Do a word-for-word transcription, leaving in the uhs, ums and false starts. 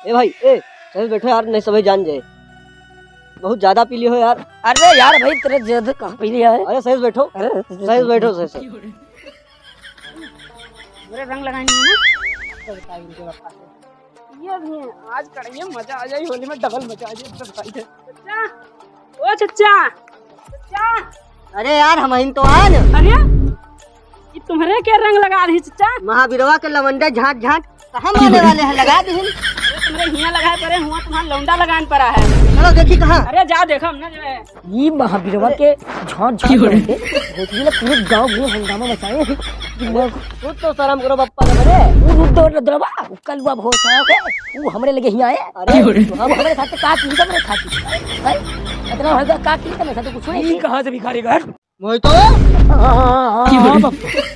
ए भाई, ए, सही से बैठो यार, नहीं सभी जान जाए। बहुत ज्यादा पी लियो हो यार। अरे यार भाई, तेरे जद कहाँ पी लिया है? अरे सही से बैठो। अरे सही से बैठो, सही से। बुरे रंग लगाएंगे ना, तो बताइए इनके पापा से। ये भी है, आज कढ़ैया मजा आ जाए, होली में डबल मजा आ जाए, एकदम सही है। चच्चा, ओ चच्चा, चच्चा। अरे यार, हम ही तो आज। अरे, ये तुम्हरे के रंग लगा रही चच्चा? महावीरवा के लवंडे झांट झांट कहाँ माने वाले हैं, लगा दी। अरे, तुम्हरे हियाँ लगाए पड़े, हुआँ तुम्हारा लौंडा लगान पड़ा है। चलो देखी कहाँ। अरे, जा देखो, हमने जो है। ये महावीरवा के झांट झांट क्यों रे? लौंडे, भोसड़ी ने पूरे गाँव में हंगामा मचाए हैं कि मैं तू तो शर्म करो बप्पा के बड़े। वो रुद्र रुद्रवा, वो कलुआ भोसड़ा के, वो हमरे लगे ही आए। अरे, क्यों रे? वो हमरे साथ का की, हमरे साथ की। हैं? इतना होगा का की, मेरे साथ तो कुछ नहीं। ये कहाँ से भिखारी घर? मोहितो? हाँ, हाँ, हाँ, हाँ, हाँ, बप्पा।